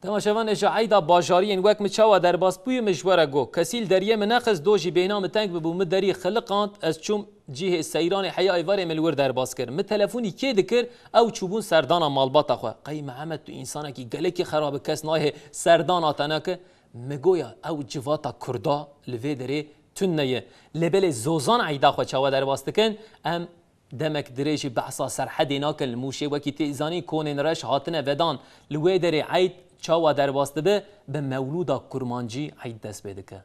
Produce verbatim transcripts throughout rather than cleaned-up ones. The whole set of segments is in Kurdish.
Temaşevan, ê ji eyda bajariyên wek min çawa derbas bûye, min ji we re got. Kesî li deriyê min nexist, do jî bêhna min teng bibû, min derî xiliqand, ez çûm cihê seyranê heya êvarê min li wir derbas kir. Min telefonî kê dikir, ew çûbûn serdana malbata xwe. Qey Mihemed, tu însanekî gelekî xerab î, kes nayê serdana te neke. Min goya ew civata kurda li vê derê tune ye. Lê belê zozan eyda xwe çawa derbas dikin? Em demek dirêj jî behsa Serhedê nakin. Li Mûşê wekî tê zanîn konên reş hatine vedan. Li wê derê eyd çawa derbas dibe? Bi mewlûda kurmancî eyd dest pê dike.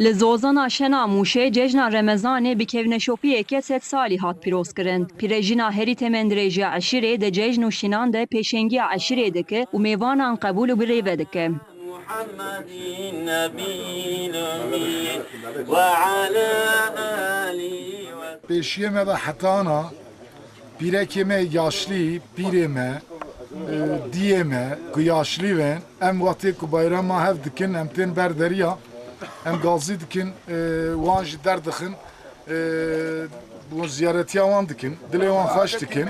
Li zozana şena Mûşê cejna Remezanê bi kevneşopiyeke sed salî hat pîrozkirin. Pîrejîna herî temendirêj ya eşîrê di cejn û şînan de pêşengiya eşîrê dike û mêvanan qebûl û bi rêve dike. Pêşiyê me de hetana pîrekê me yaşlî, pîrê me, e, diyê me ku yaşlî ben, em wextê ku bayrama hev dikin, em tên ber deriya, em gazî dikin, e, wan jî derdixin, e, bo ziyaretiya wan dikin, dilê wan xweş dikin.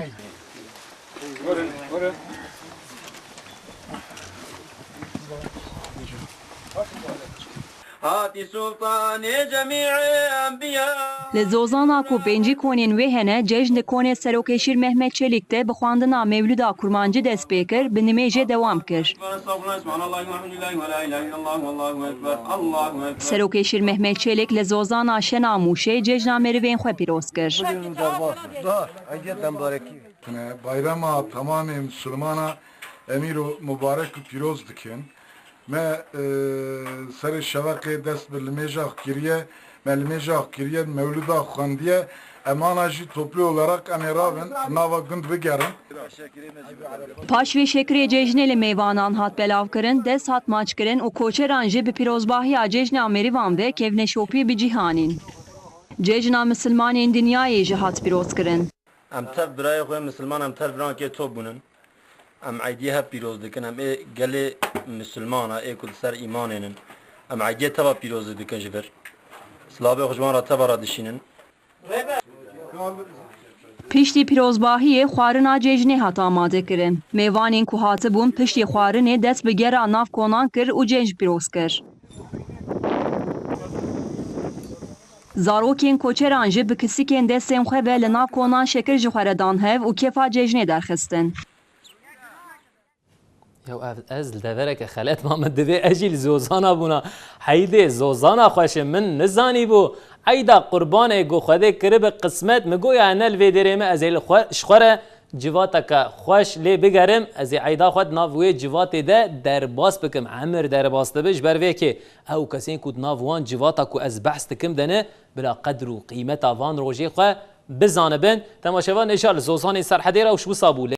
Hatî Sultanê cemî enbiya. Li zozana ku pêncî konên wê hene, cejn di konê Serokê Şîr Mehmet Çelîk de bi xwendina Mewlûda Kurmancî dest pê kir, bi nimêjê dewam kir. Estağfurullah, subhanallah, elhamdülillah, ve la ilahe illallah, vallahu ekber, Allahu ekber. Serokê Şîr Mehmet Çelîk li zozana şena Mûşê cejna merivên xwe pîroz kir. Bayrama tamamê Musulmana em îro mubarek û pîroz dikin. Me, e, serê şeveqê dest bi limêja xwe kiriye, me limêja xwe kiriye, mewlûda xwe xwendiye. Em ana jî toplî olarak em ê rabin, nava gund bigerin. Paş vê şekirê cejnê li mêvanan hat belavkirin, dest hat maçkirin û koçeran jî bi pîrozbahiya cejna merivan ve kevneşopî bi cî hanîn. Cejna misilmanên dinyayê jî hat pîrozkirin. Em tev birayê xwe misilman, em tev birankê top bûnin. Em eydiyê hev pîroz dikin. Em ê gelê misilmana, ê ku li ser îmanê nin. Em eydiyê teva pîroz dikin ji vir. Silavê xwe ji wan re teva re dişînin. Piştî pîrozbahiyê xwarina cejnê hat amadekirin. Mêvanên ku hatibûn piştî xwarinê dest bi gera nav konan kir û cejn pîroz kir. Zarokên koçeran jî bi kisikên destên xwe ve li nav konan şekir ji xwe re dan hev û kêfa cejnê derxistin. Ya ev, ez li devereke xelet mam, min divê ez jî li zozana bûna. Heydê zozana xweş e, min nizanîbû. Eyda qurbanê ku Xwedê kiribe qismet, min goya ne li vê derê me, ez ê li xwe, ji xwe re civateke xweş lê bigerim, ez ê eyda xwe di nav wê civatê de derbas bikim. Emir derbas dibe ji ber vê yekê ew kesên ku di nav wan civata ku ez behs dikim de ne, bila qedr û qîmeta van rojê xwe bizanibin. Temaşevan, êşa li zozanê Serhedê re û ji wisa bû.